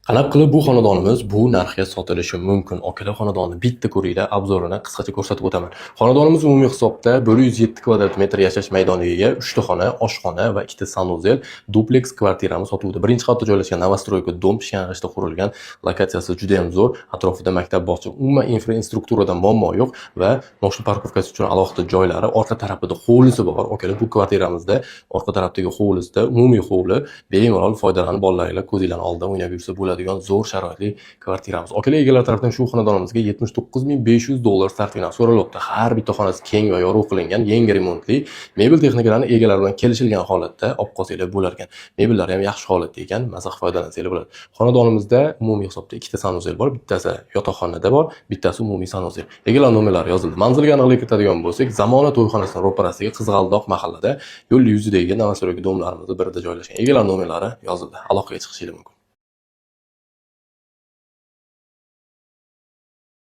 Qanaqa qilib bu xonadonimiz bu narxga sotilishi mumkin? Akalar, xonadonni bitta ko'ringlar, обзор ini qisqacha ko'rsatib o'taman. Xonadonimiz umumiy hisobda 107 kvadrat metr yashash maydoniga ega, 3 ta xona, oshxona va ikkita санузел, dupleks kvartiramiz sotuvda. Birinchi qavatda joylashgan новостройка дом, pishgan g'ishtda qurilgan, lokatsiyasi juda ham zo'r, atrofida maktab, bog'cha, umuman infrastrukturada muammo yo'q va moshina парковка si uchun alohida joylari, orqa tarafida hovlisi bor. Akalar, bu kvartiramizda orqa tarafdagi hovlisida umumiy hovli, bemalol foydalanib, bolalaringlar ko'zinglarni oldida o'ynab yursa bo'ladigan zo'r sharoitli kvartiramiz. Akalar, egalari tarafidan shu xonadonimizga 79 500 dollar стартовый narx so'ralyapti. Har bitta xonasi keng va yorug' qilingan, yangi remontli, mebel texnikalarni egalari bilan kelishilgan holatda olib qolsanglar bo'lar ekan. Mebellari ham yaxshi holatda ekan, maza qilib foydalansanglar bo'ladi. Xonadonimizda umumiy hisobda ikkita санузел bor, bittasi yotoqxonada bor, bittasi umumiy санузел. Egalar nomerlari yozildi. Manzilga aniqlik kiritadigan bo'lsak, Zamona to'yxonasining ro'parasiga, Qizg'aldoq mahallada, yo'l yuzidagi новостройка дом larimizni birida joylashgan. Egalar nomerlari yozildi. Aloqaga chiqishingiz mumkin.